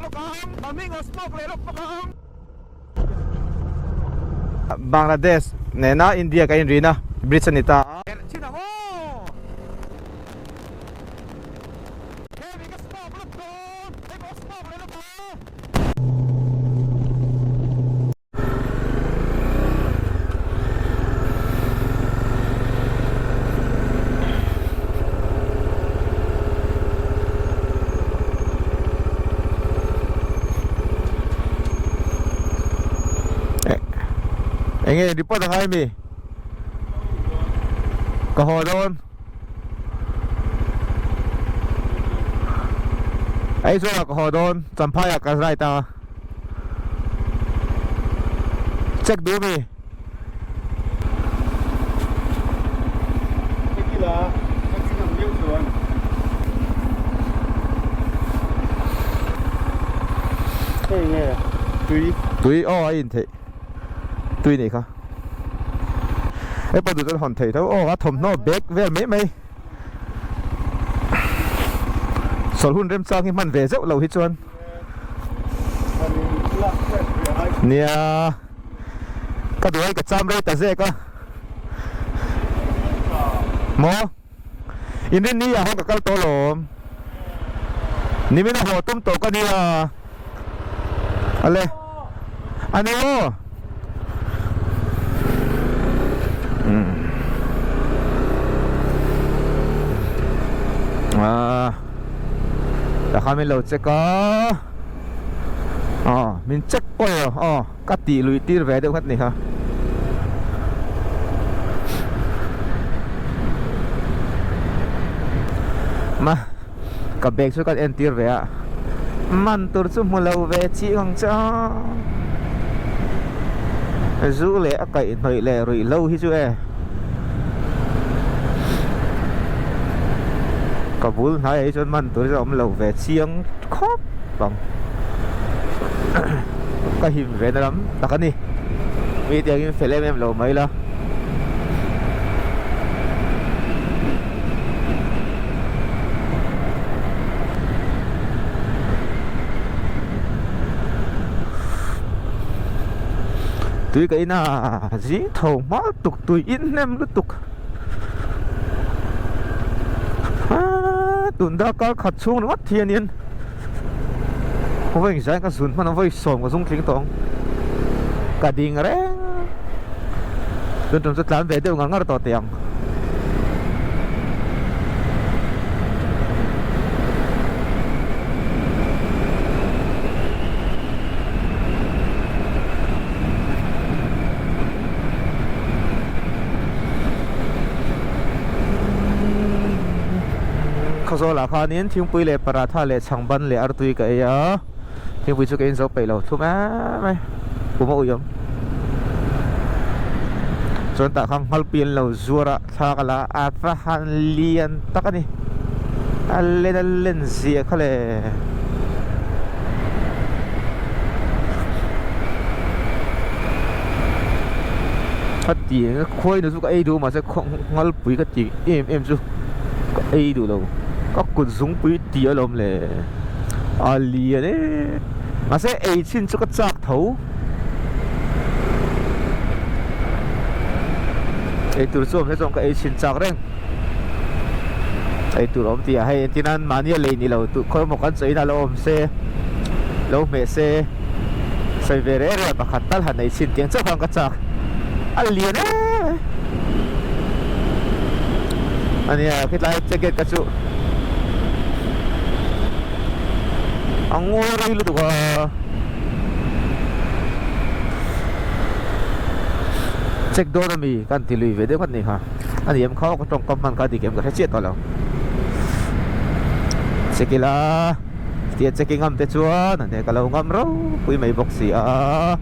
bawk ang, ka hming a smoke leh lawk bawk ang. Bangladesh nena India ka inrina bridge a ni ta a. Chin ang aw! Hemi ka smoke lawk dawn, hei pawh smoke leh lawk ang. Enge report a ngai mi ka haw dawn Aizawl ah ka haw dawn Champhai ah ka ride a. Check duh mi. Tui aw a in theih tui nih kha hepa duh chuan hawn theih tho aw a thawmhnaw bag vel mai mai sawlh hun remchang hi hman ve zeuh loh hi chuan. Nia ka duai ka cham rei ta zek a maw inrin ni ah haw ka kal tawh alawm nimin a haw tum tawh ka nia ale ani maw ah ta kha min lo check a aw min check pawh aw ka tih lui tir ve deuh nghat ni kha ma ka bag chu kan en tir ve a man tur chu hmu lo ve chih ang che a zu leh a kaih hnawih leh ruih lo hi chu e ka bul hnaiah hi chuan man tur hi chu a awm lo ve chiang khawp ang ka him ve na lam tak a ni mi tiangin fel em em lo mai la. Tui ka in a zing tho hma lutuk tui in hnem lutuk tun darkar khat chhung ringawt hianin vawi engzah ka zun hman a vawi sawm ka zung tling tawh ang ka ding reng tun tum chu tlan ve deuh ngar ngar tawh teh ang. Khawzawlah khanin thingpui leh paratha leh chhangban leh artui ka ei a thingpui chu ka inzo peih lo thlum em mai pum a ui awm chuan tah khan nghalpui an lo zuar a thla ka la a va han lian tak a ni a len a len zia kha le. A ti eng a khuai nu chu ka ei duh mahse nghalpui ka ti em em chu ka ei duh lo ka kut zungpui ti alawm le a lian e mahse ei chhin chu ka chak tho eitur chu awm se chuan ka ei chhin chak reng eitur awm tih ah hei entir nan mahni a lei ni lo tu khawi emaw kan chaw in ah lo awm se lo hmeh se sawi ve reh reh pakhat tal han ei chhin tiang chauh khan ka chak a lian em em ania khitlai jacket ka chu a ngawi rei lutuk a. Check dawn ami kan ti lui ve deuh khat ni kha ani em kha ka tawngkam hman kha dik em ka hre chiah tawh lo check ila tia checking ngam te chuan ane ka lo ngam ropui mai bawk si a.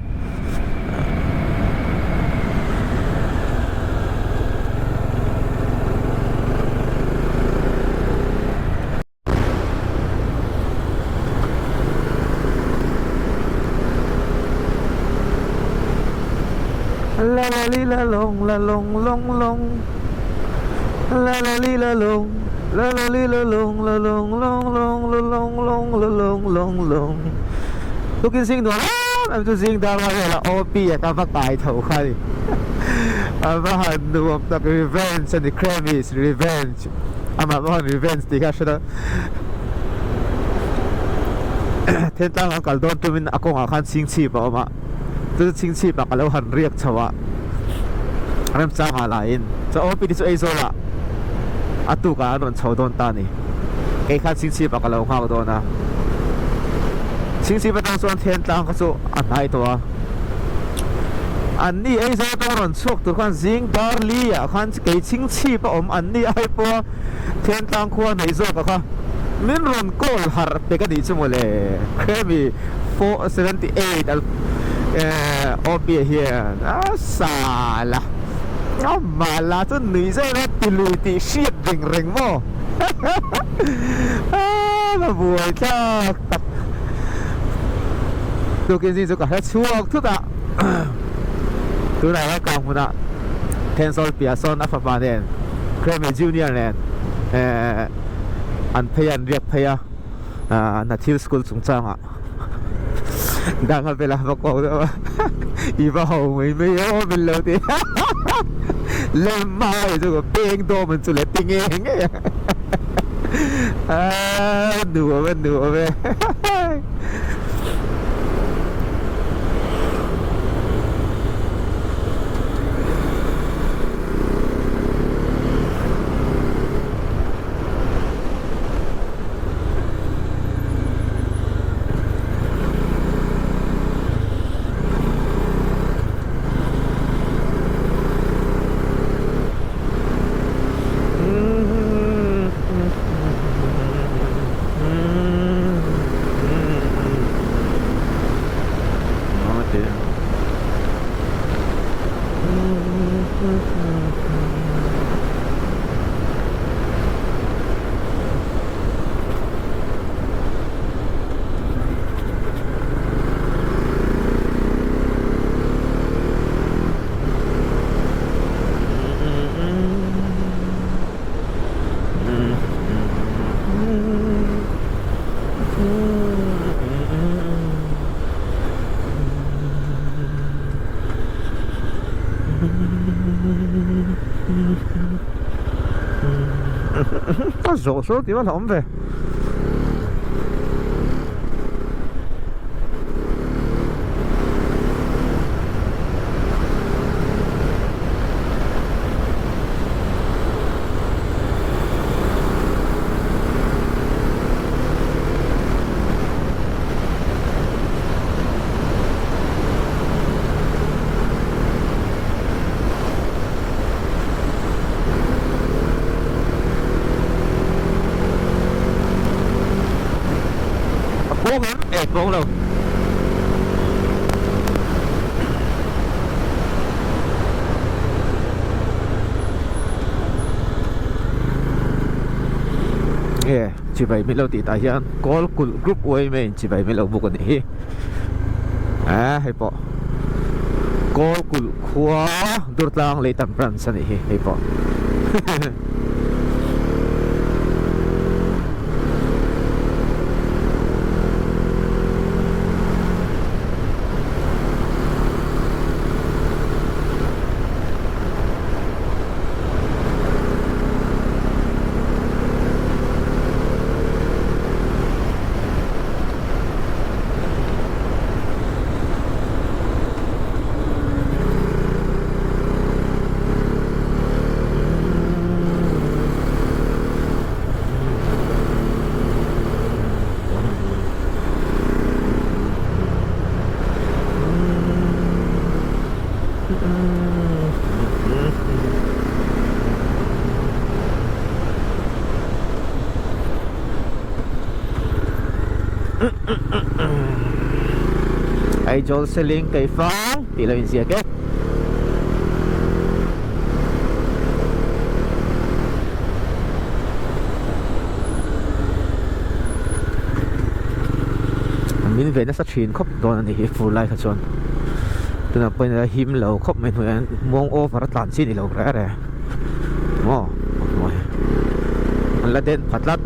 La la li la long la long long long La la li la long. La la li la lung la lung lung lung la lung lung la lung lung lung Tukin zing nuam em em chu zing dar vel a OP a ka va kai tho kha ni A va han nuam tak revenge a ni Kramis revenge Amah pawh khan revenge tih kha a hre dawn Thentlang an kal dawn tumin a kawngah khan chhingchhip a awm a Chu chhingchhip ah ka lo han riak chho a remchang ah lah in chuan OP te chu Aizawl ah a tuk ah an rawn chho dawn ta a ni kei khan chhingchhip ah ka lo nghak dawn a chhingchhip atang chuan Thentlang kha chu a hnai tawh a an ni Aizawl atang rawn chhuak tur khan zing dar li ah khan kei chhingchhip a awm an ni ai pawh a Thentlang khua hnaih zawk ah kha min rawn call harh pek a nih chu mawle Kremi. 478 al OP hian a sala a mala chu nui zeuh a ti lui tih hriat reng reng maw a buai thlak tak tukin zing chu ka hre chhuak thut a tunah hian kang hmunah Thenzawl piah sawn a fapa nen Kremi Junior nen an phei a an riak phei a. Hnathil school chungchangah dang a bela va ko deuh a i va ho mai mai aw min lo ti lem mai chu ka peng dawm an chu le ti nge nge a nuam e nuam e. A zawh sawl tih a awm ve. A pawng em? E pawng lo. Nge chibai min lo tih tah hian kawl kulh group uai mai in chibai min lo buk a nih hi. A hei pawh kawl kulh khua Durtlang Leitan branch a nih hi hei pawh. Aizawl Seling Keifang tih lo inziak e. Min ve nasa thin khawp dawn a ni hi fur lai kha chuan tunah pawhin a him lo khawp mai hnuaiah hian muang over a tlan chi a ni lo reh reh maw. An la den pha tlat.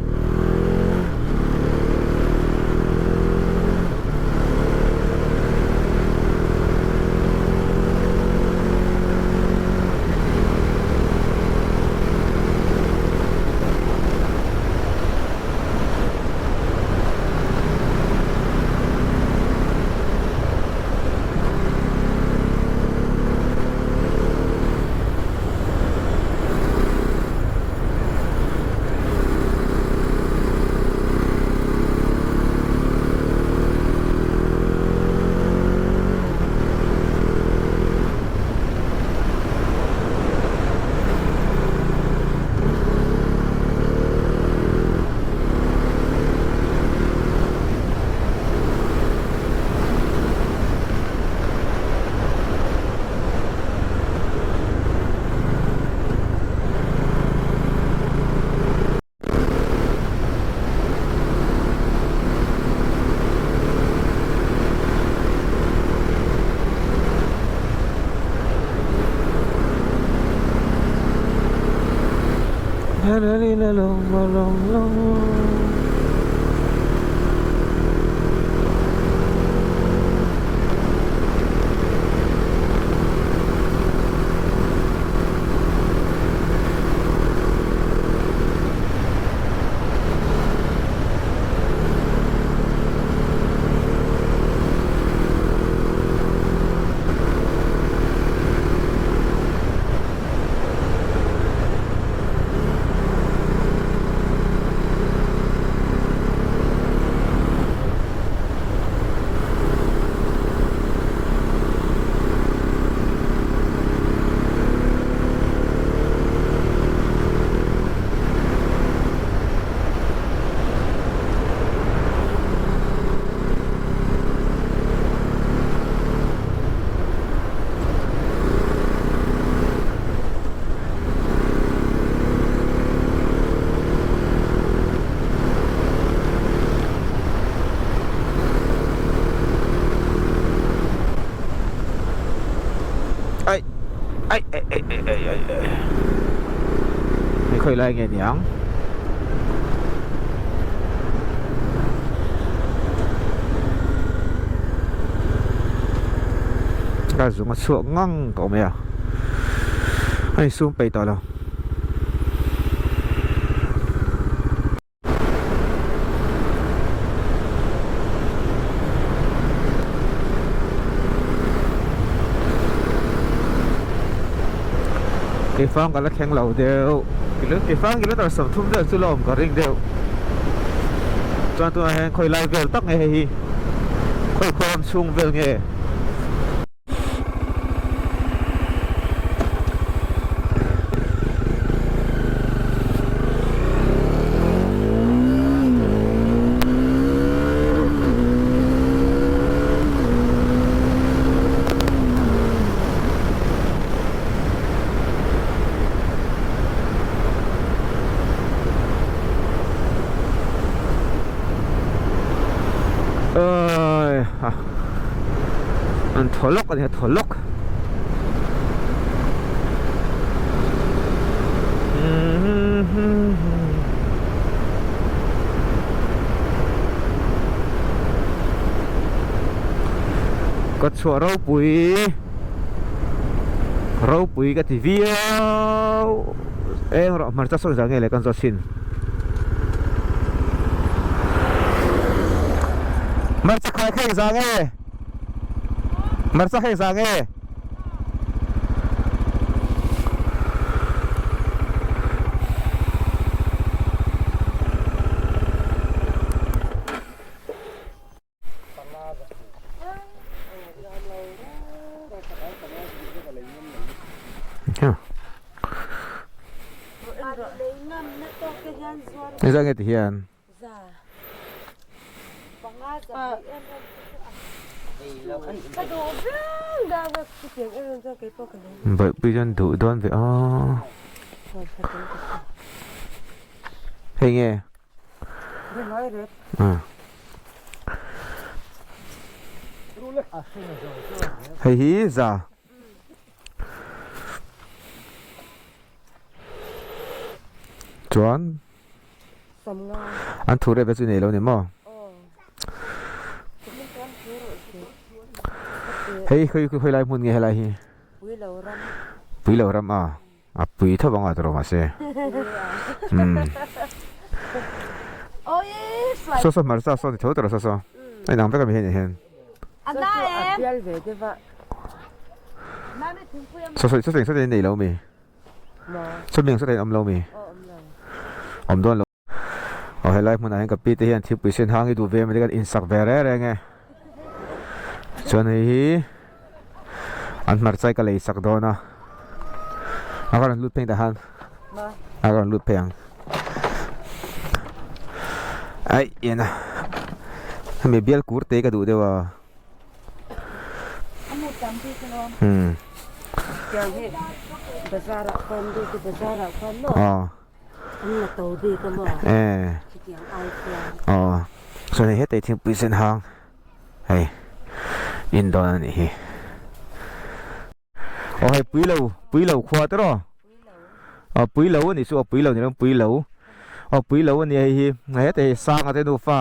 Ai ai ai ai ai ai ai Hei khawi lai nge niang Ka zung a chhuak ngang tawh mai a a insum peih tawh lo. Keifang ka la thleng lo deuh keifang kilometer 30 vel chu la awm ka ring deuh chuan tunah hian khawi lai vel tak nge hei hi khawi khaw ram chhung vel nge. An thaw lawk a ni a thaw lawk. Ka chhuah ropui ropui ka ti viau eng rawh hmarcha sawi zah nge le kan zawt thin hmarcha khai kha engzah nge. Hmarcha hei zah nge? Engzah nge ti hian? Bawihpui chuan duh dawn ve aw hei nge hei hi za. Chuan. Sawmnga. An thu rep chu nei lo ni maw? Aw. Kumin chuan thu rawh se. Hei khawi khawi lai hmun nge helai hi? Puilo ram. Puilo ram a. A pui tho ang a tawrh mahse. Umm. Saw saw hmarcha saw ni tho tawrh saw saw. A inang vek a mi hei ni hian. Saw saw saw saw nei lo mi. Saw ming saw thei awm lo mi. Awm dawn lo. Aw helai hmunah hian ka pi te hian thingpui sen hang hi duh ve mai te kan insak ve reng reng e. Chuan hei hi an hmarchai ka lei sak dawn a. A ka rawn lut phei tah khan a ka rawn lut phei ang. Aih en a hemi bial kur te ka duh deuh a. Umm. Aw. An la to bik a maw? Eh. Chutiang ai chuan. Aw. Chuan hei hetei thingpui sen hang hei in dawn a nih hi. Aw hei pui lo pui lo khua te rawh. Aw pui lo a nih chu aw pui lo ni lo pui lo. Aw pui lo a nia hei hi hetei sanga te nufa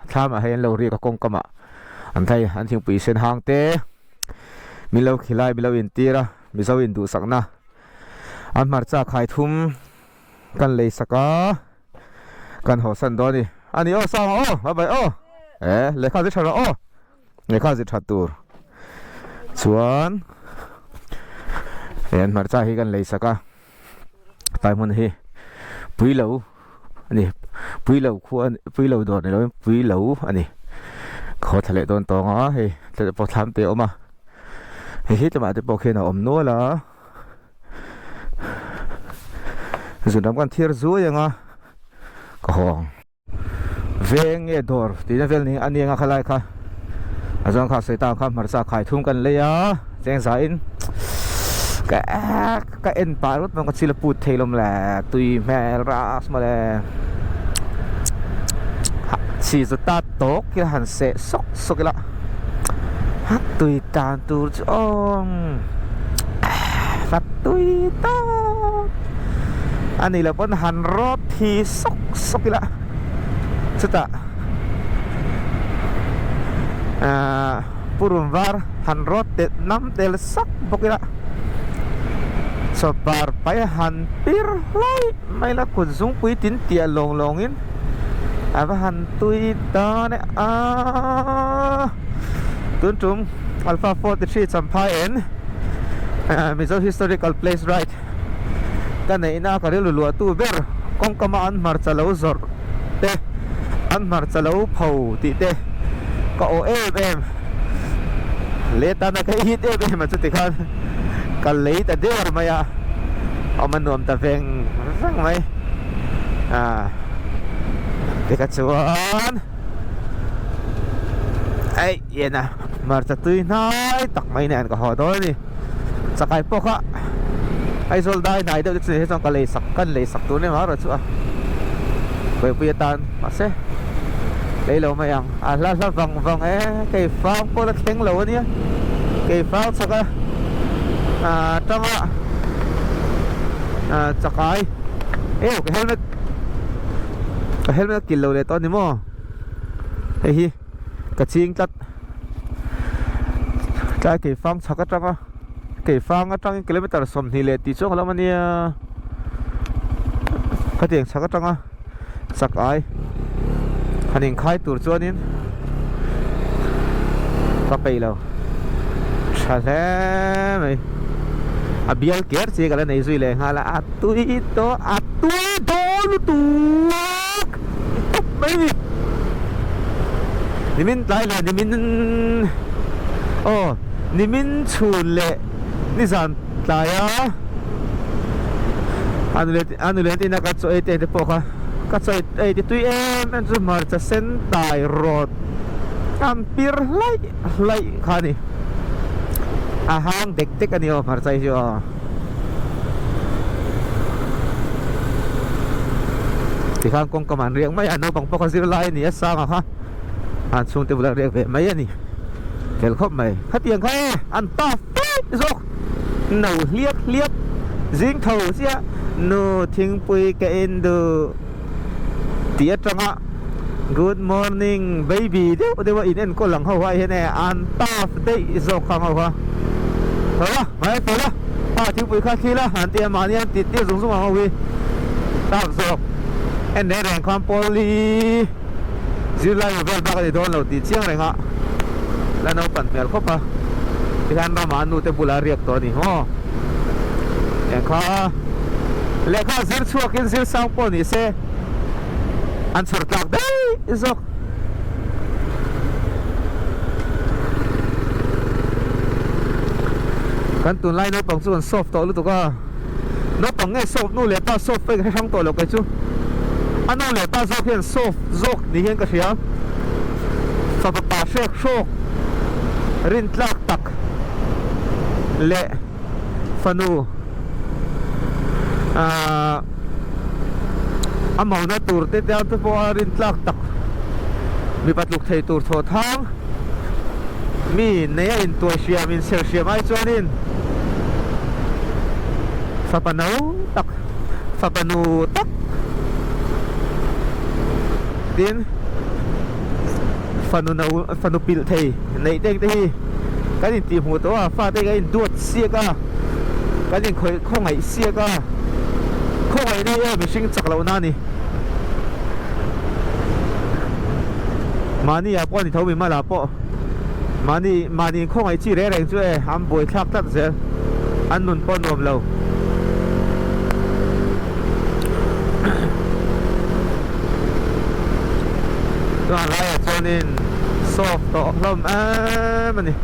thlam ah hei an lo riak a kawngkam ah an thai an thingpui sen hang te min lo khilai min lo intir a mizo in duhsakna an hmarcha khai thum kan lei sak a kan haw san dawn a ni a ni aw sang aw bye bye aw e lehkha zir tha rawh aw lehkha zir that tur chuan he an hmarcha hi kan lei sak a tlai hmun hi pui lo a ni pui lo khua pui lo dawr ni lovin pui lo a ni khaw thla leh dawn tawng a hei pawh thlam te a awm a hei hi tlawmah te pawh khian a awm nual a. Zun lam kan thiar zuai ang a ka haw ang. Veng nge dawr tihna vel ni a ni anga khalai kha a zawng kha sawi ta ang kha hmarcha khai thum kan lei a cheng za in ka ka en pah ringawt mai ka chil a put thei lawm le tui hmel ras mawle chhi chu ta tawk ila han seh sawk sawk ila tui tan tur chu awm. Hla tui tak a ni lo pawn han rawt thi sawk sawk ila chutah ahh purun var han rawt tel nam tel sak bawk ila chawpar pai han pir hlaih mai ila kut zungpui tin tiah lawng lawng in a va han tui ta ne a tun tum Alpha 43 Champhai en Mizo Historical Place Right ka neihna ka rilru luahtu ber kawngkama an hmarcha lo zawrh te an hmarcha lo pho tih te ka awh em em leh tana ka hit em em a chuti khan ka lei ta der mai a awm a nuam ta veng veng mai a tikha chuan aih en a hmarcha tui hnai tak mai nen ka haw dawn a ni chakai pawh kha Aizawl dai hnai deuh te chu ni chuan ka lei sak kan lei sak tur nia erawh chu a buaipui atan mahse lei lo mai ang a hla hla vang vang e kei fang pawh la thleng lo ania kei fang chhak a ah tanga ah chakai eo ka helmet ka helmet a kil lo leh tawh a ni maw hei hi. Ka ching tlat. Tlai keifang chhak atanga keifang atangin kilometer 20 leh tih chuang lam ania. Khatiang chhak atanga chak ai han inkhai tur chuanin ka peih lo. Tha hle mai. A bial ker chi ka la nei zui leh nghal a, a tui tawh a tui dawn lutuk. Tawp mai ni. Nimin tlai leh nimin aw nimin chhun leh nizan tlaia a nule a nule tina ka chaw ei te te pawh kha ka chaw ei ti tui em em chu hmarcha sen tai rawt an pir hlaih hlaih kha a ni a hang dek dek a ni aw hmarcha hi chu aw. Tikhan kawngka man riak mai a naupang pawh kha zir lai a ni a sanga kha an chhungte bulah riak ve mai a ni fel khawp mai khatiang kha e an ta fek zawk no hliap hliap zing tho chiah nu thingpui ka en duh. Tih atanga good morning baby deuh deuh a in enkawl ang ho ai hian e an tough daih zawk ang ho kha. Tho la, hmai a fel a, pa thingpui kha thli la an ti a, mahni an tih tir zung zung ang ho hi tough zawk. En reng reng khan Pawli zirlai vel bak a ni dawn lo tih chiang reng a la naupan hmel khawp a, tihian ramah a nute bulah a riak tawh a ni maw. Eng kha lehkha zir chhuakin zir sang pawh ni se an chhawr tlak daih zawk. Kan tunlai naupang chu an soft tawh lutuk a, naupang nge soft nu leh pa soft pawh ka hre hrang tawh lo kei chu. A nu leh pa zawk hian soft zawk ni hian ka hria. Fapa pa hrek hrawk rin tlak tak leh fanu ahh a mauna tur te te te pawh a rin tlak tak mipa tluk thei tur thaw thang mi nei a intuai hriam inser hriam ai chuanin fapa no tak fapa nu tak tin fanu no fanu pilh thei neih te te hi kan intih hmuh tawh a fate kan induat siak a kan inkhawih khawngaih siak a khawngaihna hi mihring chak lohna a ni mahni ah pawh a ni tho mimal ah pawh mahni mahni inkhawngaih chi reng reng chu e an buaithlak tlat zel an nun pawh a nuam lo. Chuan laiah chuanin soft tawh hlawm em a ni.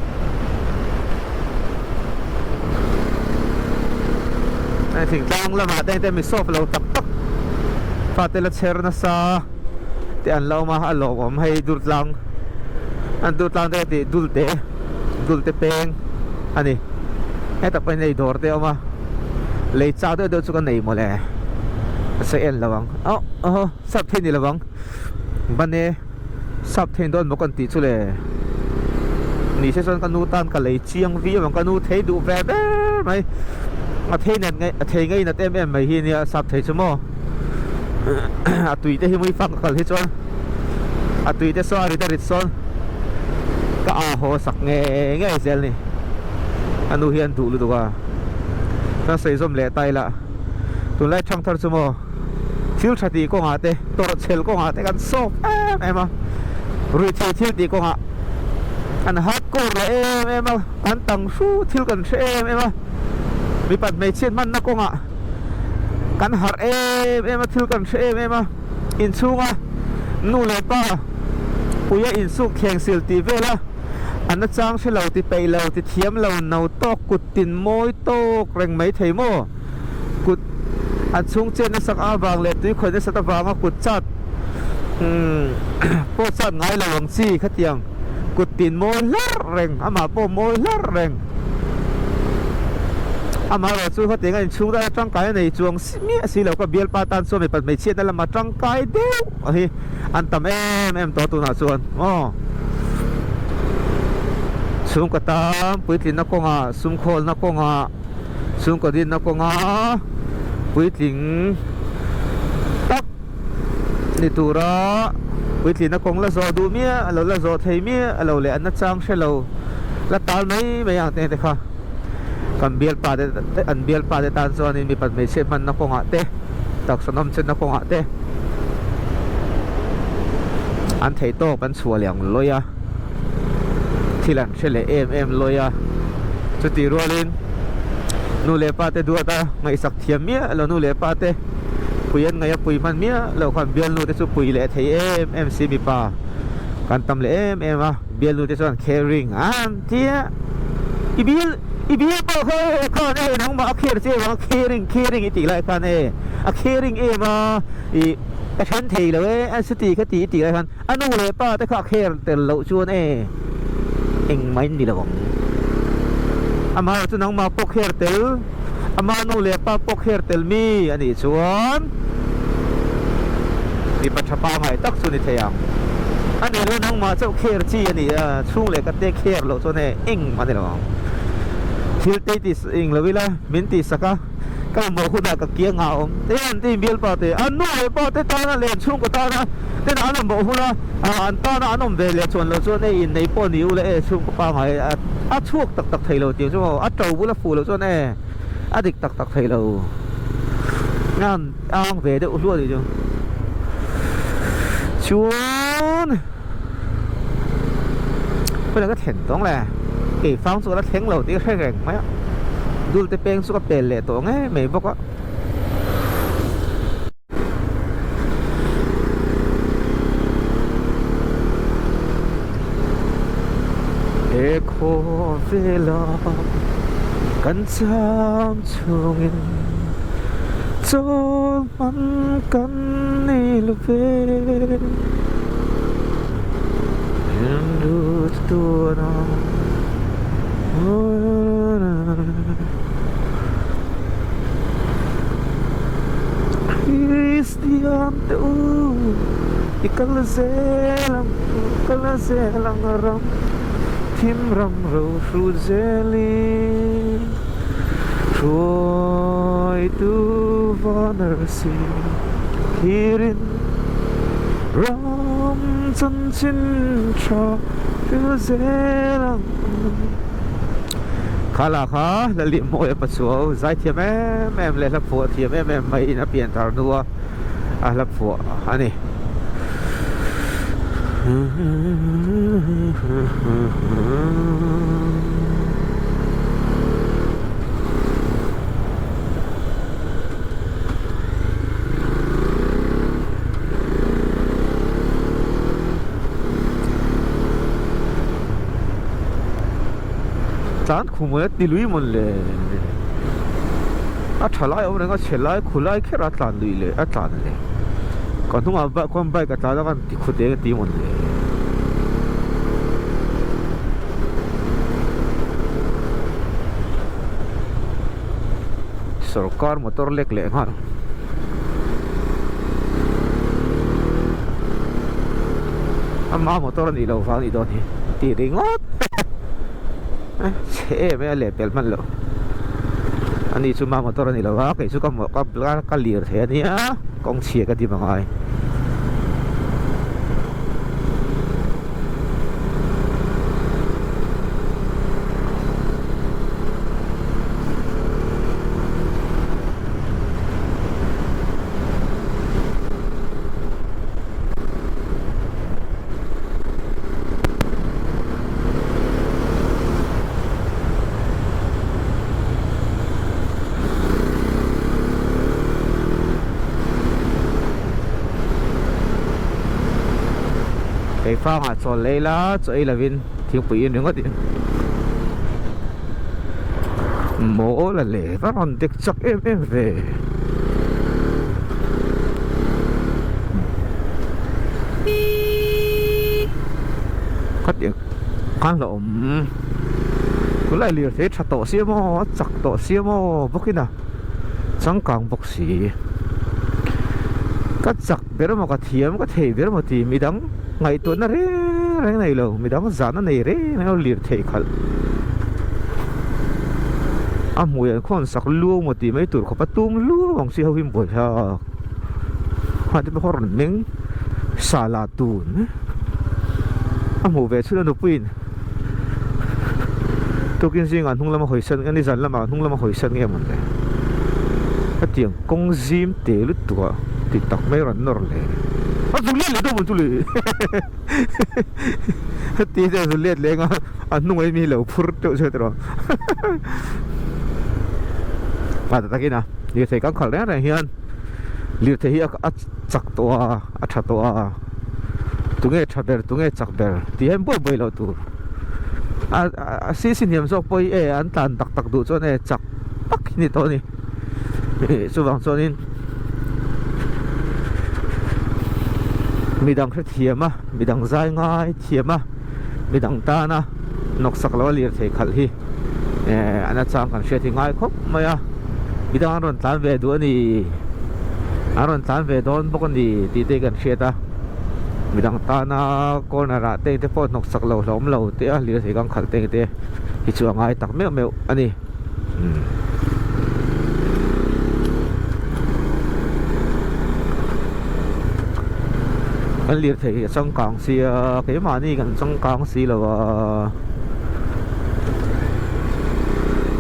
Hei thingtlang lamah te te mi soft lo tak tak fate la chher nasa te an la awm a, a lawmawm hei durtlang an durtlang te tih dulte dulte peng a ni. Hetah pawh hian hei dawr te a awm a. Lei chak deuh deuh chu ka nei mawle ka sawi en lo ang oh oh sap thei ni lo ang bane sap thei dawn maw ka tih chu le ni se chuan ka nu tan ka lei chiang viau ang ka nu thei duh ve ber mai a thei nen a thei ngei nat em em mai hi nia sap thei chu maw a tui te hi mui fak ka kal hi chuan a tui te saw a rit a rit sawn ka a haw sak ngei ngei zel ni a nu hian duh lutuk a. Kan sawi zawm leh ta ila, tunlai thangthar chu maw thil tha tih kawngah te, tawrh chhel kawngah te kan sawp em em a, ruihtheih thil tih kawngah kan hardcore leh em em a, kan tang hru thil kan hre em em a, mipat hmeichhiat hmanna kawngah kan harh em em a, thil kan hre em em a, inchhunga nu leh pa puia insuk thleng sil tih vel a. A nachang hre lo ti peih lo ti thiam lo no tawk kut tin mawi tawk reng mai thei maw? Kut an chhung chet nasak avang leh tui khawih nasat avanga kut chat pawh chat ngai lo ang chi khatiang kut tin mawi hlar reng amah pawh mawi hlar reng amaherawh chu khatiang a inchhung dai atangkai a nei chuang miah si lo ka bialpa tan chuan mipat hmeichhiatna lama tangkai deuh hi an tam em em tawh tunah chuan aw chhungkaw tam puitlinna kawngah sumkhawlna kawngah chhungkaw dinna kawngah puitling tak ni tura puitlinna kawng la zawh duh miah lo la zawh thei miah lo leh an nachang hre lo la tal mai mai ang te te kha kan bialpa te an bialpa te tan chuanin mipat hmeichhia hmanna kawngah te taksa nawm chenna kawngah te an theih tawk an chhuah leh ang lawi a thil an hre leh em em lawi a chutih rualin nu leh pa te duat a ngaihsak thiam miah lo nu leh pa te pui an ngaih a pui hman miah loh khan bialnu te chu pui leh thei em em si mipa kan tam leh em em a bialnu te chuan caring an tia i bil i bil pawh kha e khan e nangmah a kher che vang a caring caring i tih lai khan e a caring em a ih ka then thei lo e a chuti kha ti i tih lai khan a nu leh pa te kha a kher tel loh chuan e engmah in ni lo ang amaherawh chu nangmah pawh kher tel ama nu leh pa pawh kher tel mi a nih chuan mipa tha pangai tak chu ni thei ang a nih loh nangmah chauh kher chi a ni a chhung leh ka te kher loh chuan e engmah a ni lo ang thil te i tih eng lo ila min tihsak a. Ka mamawh hunah ka kiang ah a awm. Te an ti bialpa te, an nu leh pa te tana leh an chhungkaw tana tena an mamawh huna an tana an awm ve leh chuan loh chuan e innei pawh ni ula e chhungkaw pangngai a chhuak tak tak thei lo tih chu maw a to bula fuh loh chuan e a dik tak tak thei lo. An ang ve deuh hluah tih chu. Chuan hmela ka thlen tawng le keifang chu ka la thleng lo tih ka hre reng mai a dul te peng chu ka pel leh tawh ngei mai bawk a. He khawvela kan cham chhungin chawl hman kan nei lo ve. Kristian te u i kal zel ang u kal zel ang ram thim ram ro hrut zelin hruaitu vanarsi thlirin ram chanchin tha hril zel ang u. Khala kha Lalihmawia Pachuau zaithiam em em leh hla phuah thiam em em mai in a pian thar hnu a a hla phuah a ni. Tlan khum a ti lui mawn le a tha lai awm reng a chhe lai khu lai kher a tlan lui leh a tlan leh ka hnungah khawn bike a tlan a kan ti khut eng a ti mawn le. Sorkar motor lek leh nghal. Ama motor a nih loh vang a nih dawn hi tih ringawt chhe em em a leh pel hman loh ani chu ma motor a ni lo a kei chu ka ka lir thei a nia kawng chhia ka ti mangai. Keifangah chawl lei la chaw ei lovin thingpui in ringawt in maw la le va rawn dek chak em em ve. Khatiang khan la awm tunlai lirthei tha tawh sia maw a chak tawh sia maw bawkin a changkang bawk si ka chak ber emaw ka thiam ka thei ber emaw tih midang ngaihtuahna reng reng nei lo midang zahna nei reng reng lo lirthei khalh a hmui an khawn sak luau maw tih mai tur khawp a tum luau ang chi ho hi buaithlak ha te pawh a rawn meng sala tun a hmuh ve chhun a nupuiin tukin zingah hnung lama hawi san nge nizan lamah hnung lama hawi san nge mawn le hetiang kawng zim te lutuk ah ti tak mai rawn nawr le a zu let leh dawn mawn chu le heti hian a zu let leh anga a hnungah hian mi lo phur teuh zet erawh a ta takin a lirthei kan khalh reng reng hian lirthei hi a chak tawh a a tha tawh a tunge tha ber tunge chak ber tih hian buai buai loh tur a a cc hniam zawk pawh hi e an tlan tak tak duh chuan e chak tak hi ni tawh a ni chuvang chuanin midang hrethiam a midang zai ngai thiam a midang tana nawksak loh a lirthei khalh hi eh a nachang kan hriat hi ngai khawp mai a midang an rawn tlan ve duh a ni an rawn tlan ve dawn bawk a ni tih te kan hriat a midang tana corner ah te te pawh hnawksak lo hlawm lo te a lirthei kan khalh te te hi chu a ngai tak meuh meuh a ni. Kan lirthei hi a changkang sia keimahni kan changkang si lo a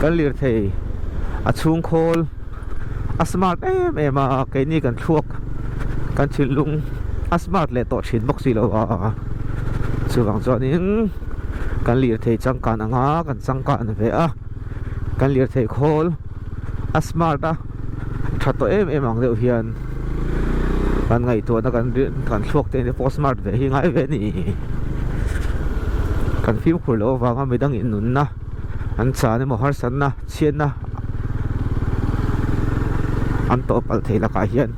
kan lirthei a chhung khawl a smart em em a keini kan thluak kan thinlung a smart leh tawh thin bawk si lo a chuvang chuanin kan lirthei changkan anga kan changkan ve a kan lirthei khawl a smart a tha tawh em em ang deuh hian kan ngaihtuahna kan kan thluak te pawh smart ve hi ngai ve a ni kan fimkhur loh avanga midang in nunna an chan emaw harsatna chhiatna an tawh palh theih lakah hian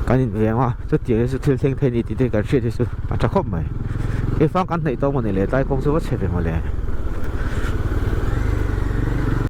kan inveng a chutiang hi chu thil thleng thei a ni tih te kan hriat hi chu a tha khawp mai keifang kan hnaih tawh maw ni le tlai kawng chu va chhe ve maw le.